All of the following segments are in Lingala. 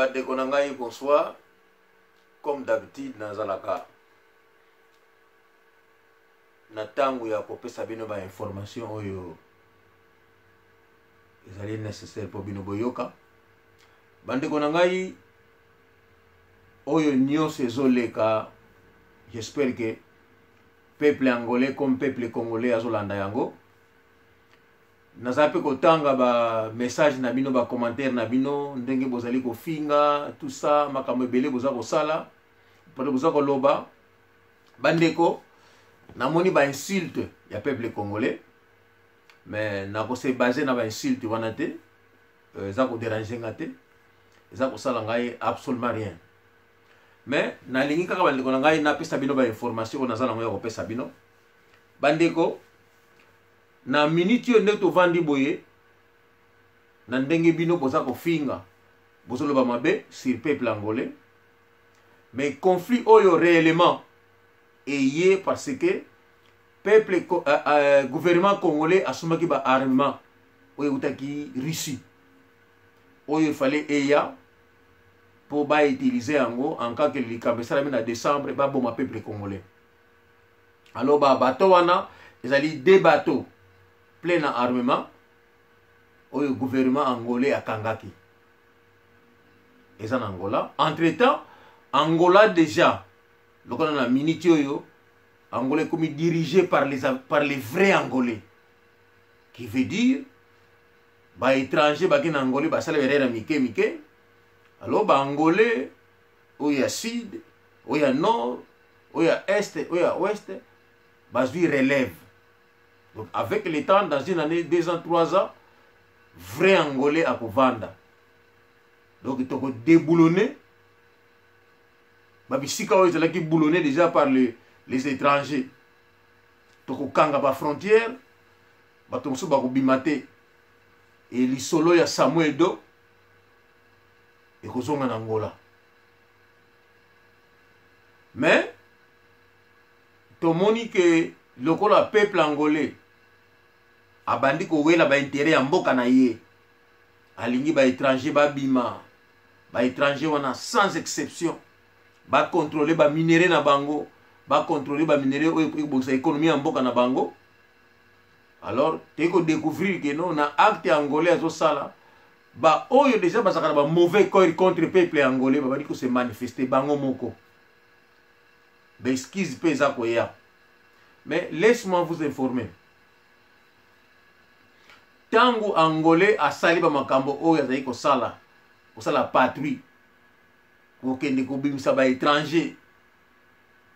Bandeko na ngai, bonsoir. Comme d'habitude, nazalaka na ntango ya kopesa bino ba information oyo ezali nécessaire mpo bino boyoka. Bandeko na ngai, oyo nyonso ezoleka, j'espère que peuple angolais comme peuple congolais azolanda yango. Naza mpe kotanga ba message na bino, ba commentaire na bino, ndenge bozali kofinga, tout ça, makambo ebele boza kosala, mpo boza koloba. Bandeko, namoni ba insulte ya peuple congolais, mais nakose base na ba insulte wana te. Eza koderange nga te, eza kosala ngai absolument rien. Mais nalingi kaka, bandeko na ngai, napesa bino ba information oyo naza nango ya kopesa bino. Bandeko, na miniti oyo, ndenge tovandi boye, na ndenge bino boza kofinga, bozoloba mabe sur peuple angolais, mais conflit oyo réellement eye parce que peuple, gouvernement congolais asombaki ba armement oyo eutaki Russie, oyo efale eya mpo bautilize yango en cas que likambo esalami na décembre, baboma peuple congolais. Alors ba bateau wana ezali deux bateaux plein na armement oyo gouvernement angolais akangaki, eza na Angola. Entre temps, Angola déjà, lokola na miniti oyo, Angola ekomi dirigé par les vrais Angolais, qui veut dire baétranger bake na Angolais basala berere ya mike mike. Alors baangolais oyo ya sud, oyo ya nord, oyo ya est, oyo ya ouest bazwi relève. Donc avec le temps, dans une année, 2 ans, 3 ans, vrai Angolais akovanda. Donc tokodéboulonner babisika oyo ezalaki boulonné déjà par les étrangers. Tokokanga bafrontière, bato mosusu bakobima te. E lisolo ya Samuel Do ekozonga na Angola. Mais tomoni ke lokola peuple angolais abandi kowela baintérêt ya mboka na ye, alingi baétranger babima, baétranger wana sans exception bacontrôle baminerais na bango, bacontrôle baminerais oyo ekobongisa économie ya mboka na bango. Alors toyei kodécouvrir ke no, na acte ya angolais azosala, baoyo déjà bazalaka na bamauvais cœur contre peuple ya angolais babandi kose manifester bango moko. Baexcuse mpe eza koya. Mais laisse-moi vous informer, ntango Angolais asali bamakambo oyo azali kosala, kosala patrouille, kokende kobimisa baétranger,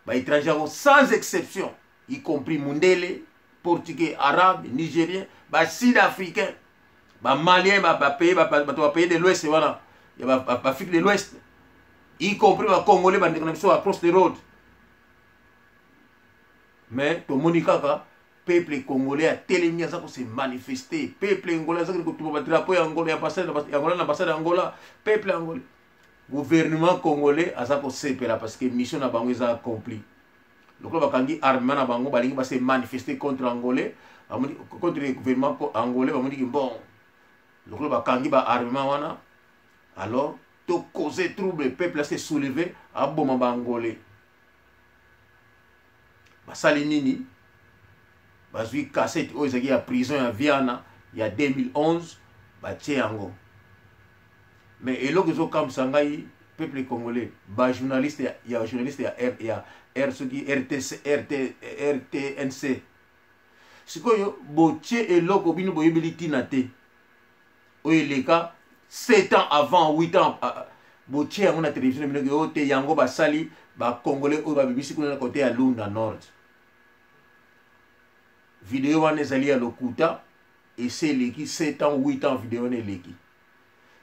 baétranger yango sans exception, y compris mundele, portugais, arabe, nigérien, basud africain, bamalien, bapays, bato bapays de l'ouest wana ya baAfrique de l'Ouest, y compris bacongolais, bandeko na biso across the road. Mais tomoni kaka peuple congolais atelemi, aza kose manifester. Peuple angolais azakende kotuma badrapeau ya Angola, ya ambassade ya Angola na ambassade ya Angola. Peuple angolais, gouvernement congolais aza kosepela parce que mission na bango eza accompli. Lokola bakangi armement na bango, balingi base manifester contre angolais, contre le gouvernement angolais. Bamoniki bon, lokola bakangi baarmement wana, alors to causer trouble, peuple ase soulever, aboma baangolais. Basali nini? Bazwi cassette oyo ezalaki ya prison ya Viana ya 2011, batie yango. Mais eloko ezokamwisa ngai, peuple congolais, bajournaliste ya journaliste ya R, ya R soki RTC, RT, RTNC, sikoyo botie eloko bino boyebeli ntina te, oyo eleka 7 ans avant, 8 ans, botie yango na télévision na bino oyo te. Yango basali bacongolais oyo babimisi kuna na kote ya Lunda Nord. Video wana ezali ya lokuta, ese eleki 7 ans, 8 ans. Video wana eleki,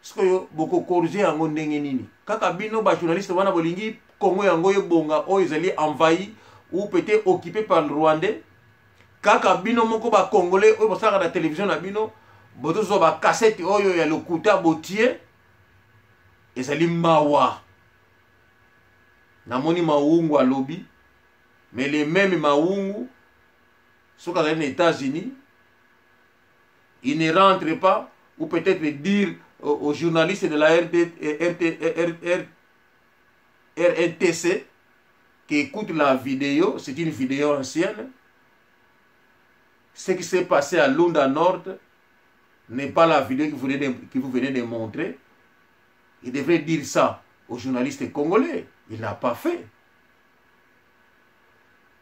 sikoyo bokocorriger yango ndenge nini? Kaka bino bajournaliste wana bolingi Congo yango ebonga, oyo ezali envahi ou peut-être occupé par le Rwandais. Kaka bino moko bacongolais oyo bosalaka na télévision na bino, bozozwa bacassette oyo ya lokuta, botie. Ezali mawa. Namoni Mawungu alobi, mais le même Mawungu, soki azali na États-Unis, il ne rentre pas ou peut-être dire aux journalistes de la RD, RT, R, R, RNTC qui écoutent la vidéo. C'est une vidéo ancienne. Ce qui s'est passé à Lunda Nord n'est pas la vidéo que vous venez de, que vous venez de montrer. Il devrait dire ça aux journalistes congolais. Il n'a pas fait.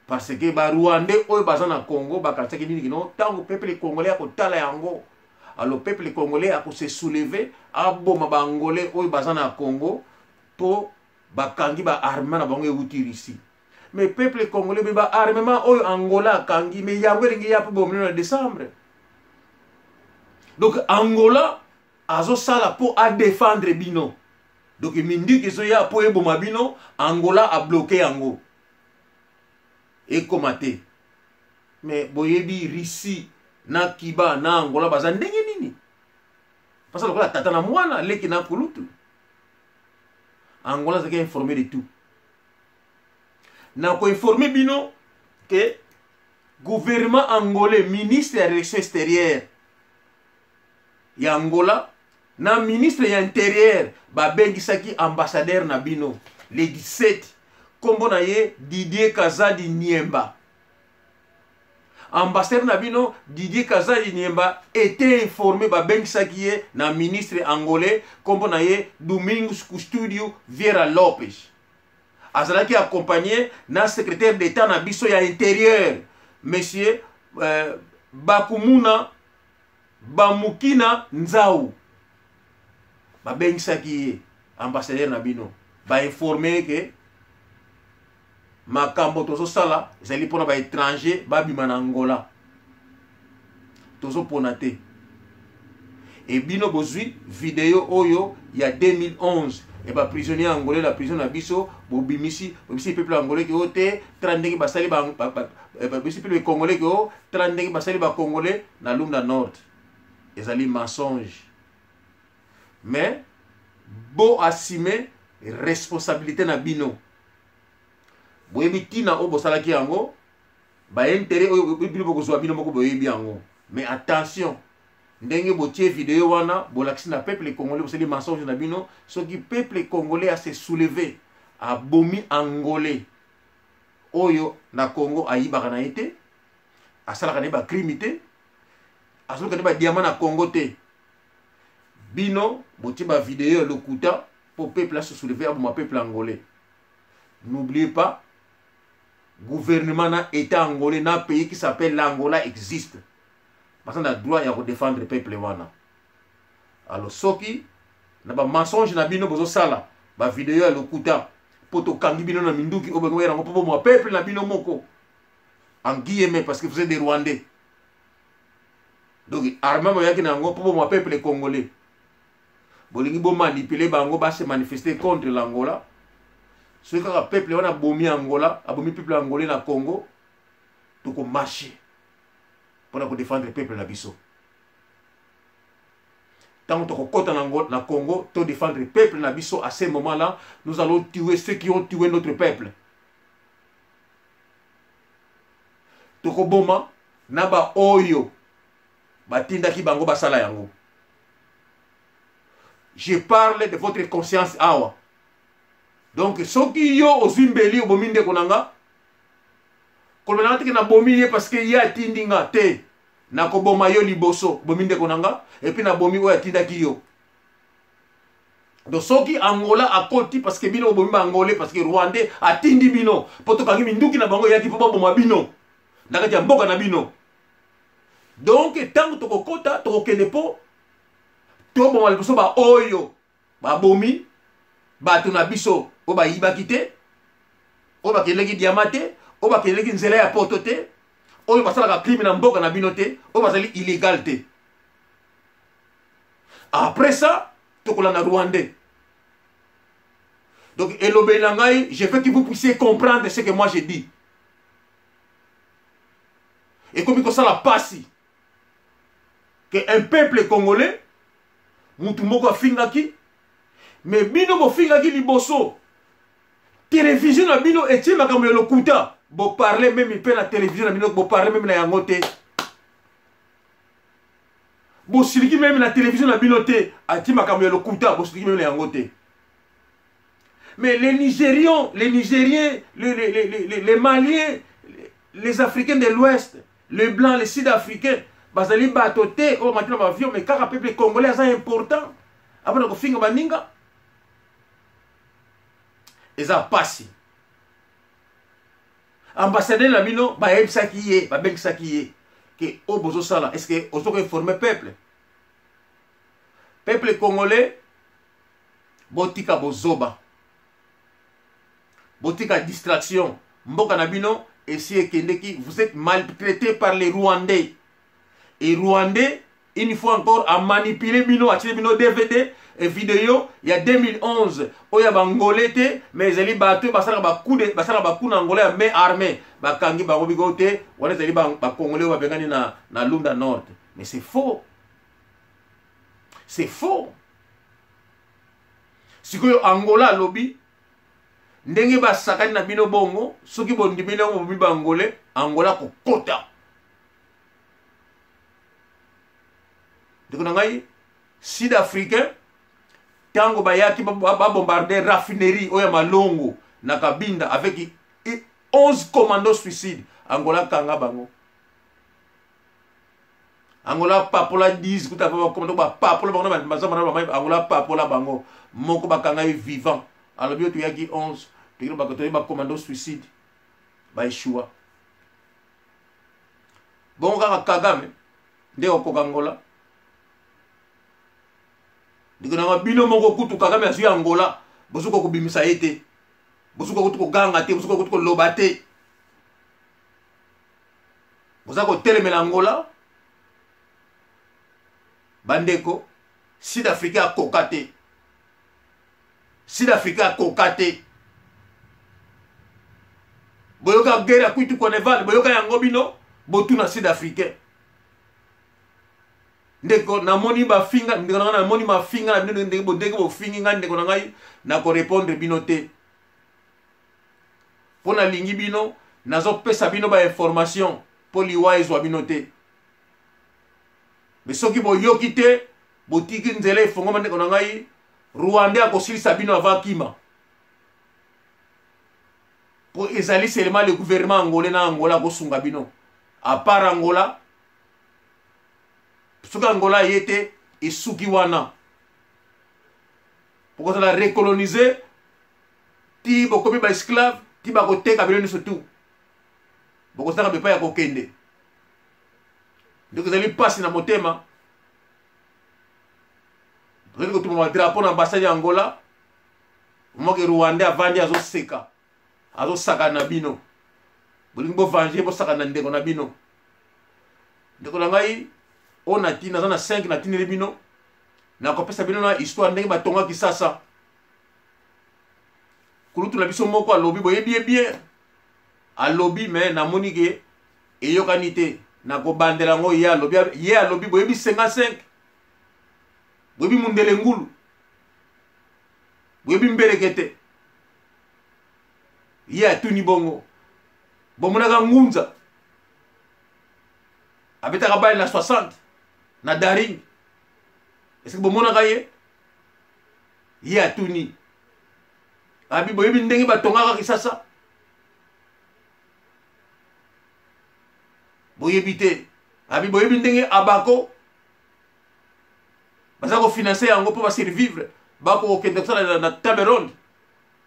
Parce que ba Rwandais oyo baza na Congo bakanisaki nini kino ntango peuple congolais akotala yango, alors peuple congolais akose soulever, aboma ba Angolais oyo baza na Congo mpo bakangi ba armement na bango euti Russie. Mais peuple congolais, me ba armement oyo Angola akangi, mais yango elingi ya mpo bomino na décembre. Donc Angola azosala mpo adefendre bino. Donc mindiki ezoya mpo eboma bino, Angola abloke yango ekoma te. Mais boyebi Russie na Cuba na Angola baza ndenge nini? Parce lokola tata na mwana, leki na kulutu. Angola azalaki informé de tout. Na koinforme bino ke gouvernement angolais, ministre ya relations extérieures ya Angola na ministre ya intérieur babengisaki ambassadeur na bino le 17, nkombo na ye Didier Kazadi Niemba. Ambassadeur na bino Didier Kazadi Niemba était informé, babengisaki ye na ministre angolais, nkombo na ye Domingos Custodio Vieira Lopes. Azalaki accompagné na secrétaire d'État na biso ya intérieur, monsieur Bakumuna Bamukina Nzau. Babengisaki ye ambassadeur na bino, bainforme ke makambo tozosala ezali mpona baétranger babima na Angola, tozopona te. E bino bozwi video oyo ya 2011 ya baprisonnier angolais na prison na biso, bobimisi, bobimisi peuple angolais ke o te, tala ndenge basali, babimisi peuple congolais ke o tala ndenge basali bacongolais na Lunda Nord. Ezali mensonge, mais bo assumer responsabilité na bino. Boyebi ntina oyo bosalaki yango, baintérêt oyo bino bokozwa, bino moko boyebi yango. Mais attention, ndenge botie video wana, bolakisi na peuple congolais, bosali mensonge na bino. Soki peuple congolais ase soulever, abomi angolais oyo na Congo ayibaka na ye te, asalaka na ye bacrime te, azoluka nde badiamant na Congo te, bino botie bavideo ya lokuta mpo peuple ase soulever, aboma peuple angolais. N'oubliez pas, gouvernement na état angolais na pays qui s'appelle l'Angola existe, baza na droit ya kodéfendre peuple wana. Alors soki na bamensonge na bino bozosala bavideo ya lokuta mpo tokangi bino na minduki oyo bongo yango mpo bomwa peuple na bino moko, en guillemets, parce que vous êtes des Rwandais, donc armée boyaki na yango mpo bomwa peuple congolais, bolingi bomanipule bango base manifester contre l'Angola. Soki kaka peuple wana abomi Angola, abomi peuple angolais na Congo, tokomarche mpona kodéfendre peuple na biso. Ntango tokokɔta na Congo to défendre peuple na biso, à ce moment là nous allons tuer ceux qui ont tué notre peuple. Tokoboma na baoyo batindaki bango basala yango. Je parle de votre conscience awa. Donc soki yo ozwi mbeli, obomi ndeko na nga, koloba na nga teke nabomi ye parce que ye atindi nga te. Nakoboma yo liboso, bomi ndeko na nga, et puis nabomi oyo atindaki yo. Donc soki Angola akoti parce que bino bobomi baangolais, parce que Rwandais atindi bino mpo tokangi minduki na bango eyaki mpo baboma bino na kati ya mboka na bino, donc ntango tokokɔta, tokokende mpo toboma liboso baoyo babomi bato na biso, oyo bayibaki te, oyo bakeleki diamant te, oyo bakeleki nzela ya poto te, oyo basalaka crime na mboka na bino te, oyo bazali illégal te. Après ça, tokolanda Rwandais. Donc elobeli na ngai, je veux que vous puissiez comprendre ce que moi je dis. Ekomi kosala pasi que un peuple congolais, mutu moko afingaki, mais bino bofingaki liboso, télévision na bino etie makambo ya lokuta, boparle même mpe na télévision na bino, boparle même na yango te. Bosiliki meme na télévision na bino te, ati makambo ya lokuta, bosiliki meme na yango te. Mais les Nigérians, les Nigériens, les Maliens, les Africains de l'Ouest, les Blancs, les Sud-Africains, bazali bato te oyo mati na baavion, mais kaka peuple congolais aza important abona kofinga baninga. Eza pasi. Ambassadeur na bino bayebisaki ye, babengisaki ye ke oyo bozosala, est ce que ozo koinforme peuple? Peuple congolais, botika bozoba, botika distraction. Mboka na bino esi ekendeki. Vous êtes maltraité par les Rwandais, et Rwandais, une fois encore, a manipulé bino, atili bino DVD et vidéo ya 2011 oyo ya bangolais te, mais ezali bato basalaka bakude, basalaka baku na Angola ya main armée, bakangi bango biko te. Wana ezali bacongolais oyo babengani na Lunda Nord. Mais c'est faux, c'est faux. Sikoyo Angola alobi ndenge basakani na bino bongo, soki bondimi yango, bomi bangolais, Angola kokota. Ndeko na ngai sud africain, ntango bayaki babombarde raffinerie oyo ya Malongo na Kabinda avec 11 commando suicide, Angola kanga bango. Angola papola 10 kuta bacommando, bapapola bango na mazamba na bamai. Angola papola bango, moko bakanga ye vivant. Alobi oyo toyaki 11, toyaki bacommando suicide, baeshua bongo. Kaka Kagame nde okoka Angola? Ndeko nanga, bino moko kutu Kagame azwi Angola, bozoka kobimisa ye te, bozoka kutu koganga te, bozoka kutu koloba te, boza kotelemela Angola. Bandeko sud africain akoka te, sud africain akoka te. Boyoka guerre ya Cuito Cuanavale, boyoka yango bino, botuna sud africain. Ndeko, namoni bafinga ndeko na ngai, namoni mafinga na bino, ndenge bofingi ngai. Ndeko na ngai, nakorépondre bino te mpo nalingi bino. Nazopesa bino bainformation mpo liwa ezwa bino te. Me soki boyoki te, botiki nzela efongoma, ndeko na ngai, Rwandais akosilisa bino avant kima, mpo ezali seulement le gouvernement angolais na Angola akosunga bino. À part Angola, soki Angola ye te, esuki wana. Pokozala recolonise ti bokomi baesclave, ti bakoteka bino nyonso tu, bokozanga bepai ya kokende. Ndeko, ezali mpasi na motema. Tozali kotuma badrapeau na ambassade ya Angola, moke Rwandais avandi, azoseka, azosakana na bino. Bolingi bovange, bosakana na ndeko na bino. Ndeko na ngai, oyo natindi naza na 5, natindeli bino, nakopesa bino na histoire ndenge batongaki sasa. Kulutu na biso moko alobi, boyebi ye bien, alobi me namoni ke eyokani te, nakobandela yango. Ye alobi, ye alobi, boyebi 55, boyebi mundele ngulu, boyebi mbeleke te. Ye atuni bongo, bomonaka Ngunza abetaka bale na 60 na Daring, est-ce bomonaka ye? Ye atuni abi, boyebi ndenge batongaka Kisasa? Boyebi te. Abi, boyebi ndenge Abako baza kofinanse yango mpo basurvivre, bakokende kosala na table ronde?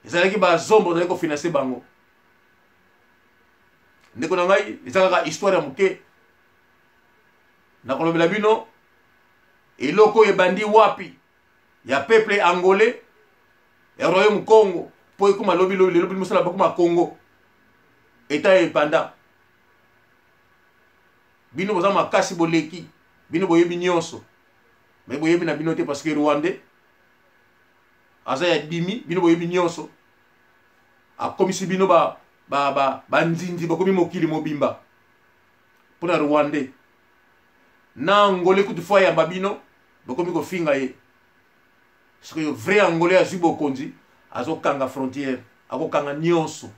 Ezalaki bazombo bazali kofinanse bango. Ndeko na ngai, eza kaka histoire ya moke. Nakolobela bino eloko oyo ebandi wapi ya peuple angolais ya royaume Congo mpo ekóma lobi lobi lelo bino mosala bakóma Congo état indépendant. Bino boza makasi, boleki bino, boyebi nyonso, me boyebi na bino te, parce que Rwandais aza ya dimi. Bino boyebi nyonso, akomisi bino banzinzi, ba, ba, bakomi mokili mobimba mpona Rwandais. Na Angolais kutu fo ayamba bino, bokomi kofinga ye. Soki vrai Angolais azwi bokonzi, azokanga frontière, akokanga nyonso.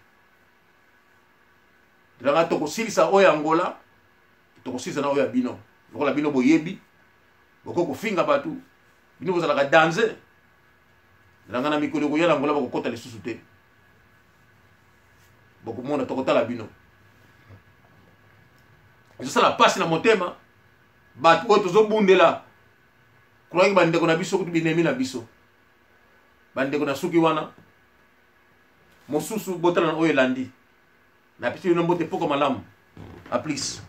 Tolanga, tokosilisa oyo Angola, tokosilisa na oyo ya bino. Lokola bino boyebi. Bokoki kofinga bato, bino bozalaka danze. Nanga na mikolo ekoya na Angola bakokɔta lisusu te. Bokomona, tokotala bino. Ezosala mpasi na motema, bato oyo tozobundela croyaki bandeko na biso, kutu binemi na biso. Bandeko, na suki wana mosusu, botala na oyo elandi. Napesi bino mbote, poko malamu, à plus.